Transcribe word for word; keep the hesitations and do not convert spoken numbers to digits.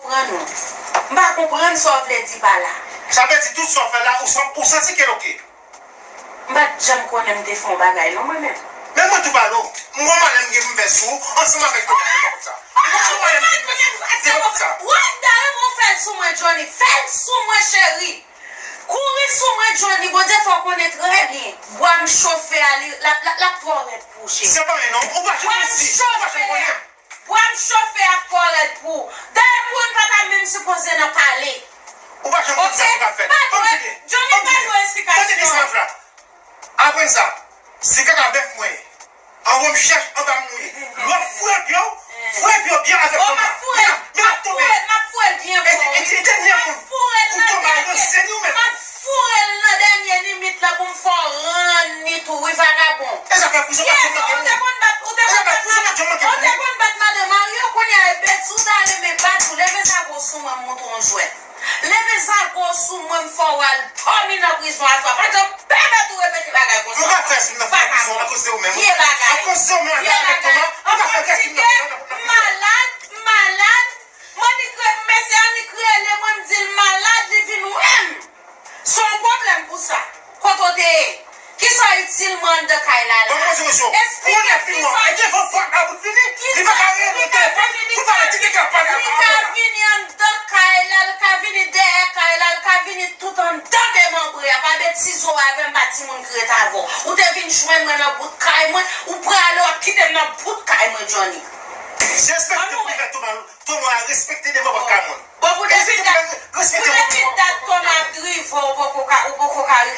Konprann ou. M pa konprann sa w vle di pa la. Sa vle di tout sa w fè la, ou san-, ou santi ke l oke. M pa t janm konnen m te fè yon bagay non mwen menm. Men mwen tou pale w. M gon malè m gen pou m fè sou ou ansanm avèk Thomas, se pa konsa. M gon malè m gen pou m fè sou ou, se pa konsa. Wè, dayè mwen fè l sou mwen, Johnny. Fè l sou mwen, cheri. Kouri sou mwen, Johnny. Bondye fè w konnen trè byen. Bwa m chofe a, li, l ap, l ap, l ap twò rèd pou ou, cheri. Se pa anyen non. Ou pa janm resi. Ou pa janm konnen. Bwa m chofe a twò rèd pou ou. Dayè, pou ou, n pa ta menm sipoze nan pale. Ou pa janm konn sa ki ka fèt. Oke? Pa dwe, Johnny, pa dwe esplikasyon. Tande kismaf la. Apre sa, se kaka bèf mwen ye. Anwo m chèch anba m ye. Lè w ap foure pye w, foure pye w byen avèk Thomas. M ap foure l, m ap foure l byen fò, wi. E, e, e, e dènye moun pou Thomas ranse li ou menm. M ap foure l nan dènye limit la pou m fè w rann ni tou, wi, vagabon. E sa fè prizon pa janm manke moun. Ou te konn bat, ou te konn bat madanm Mario, kounye a e bèt, si w ta renmen bat ou, leve zago sou mwen, m montre w yon jwèt. Leve zago sou mwen, m fè w al dòmi nan prizon aswè. Pa janm pèmèt ou repete bagay konsa. Ou ka fè si m nan prizon akoz de ou menm. Vye bagay. Akoz de ou menm avèk Thomas, ou ka fè rès si m nan prizon. Malad, malad. M annik re-, mesye annik rele mwen, m di l malad, li vin wè m. Se yon pwoblèm pou sa. Kote w te ye? Kisa itil mwen anndan kay la la? Ban m poze w kesyon. Ou konnen fi nwa e gen van fwa a bout vini, li pa ka rele w telefòn pou pale, ti nèg la pale avè w. Li ka vini anndan kay la, l ka vini dèyè kay la, l ka vini tout anndan demanbre a. Pa betize w avè m, pa timoun ki ret avè w. Ou te vin jwenn mwen nan bout kay mwen, ou prale, w ap kite m nan bout kay mwen, Johnny. Derespekte pou li fè tou mal. Thomas respekte devan pòt kay mwen. Bon, pou depi dat, pou depi dat Thomas ap drive w, ou poko ka, ou poko ka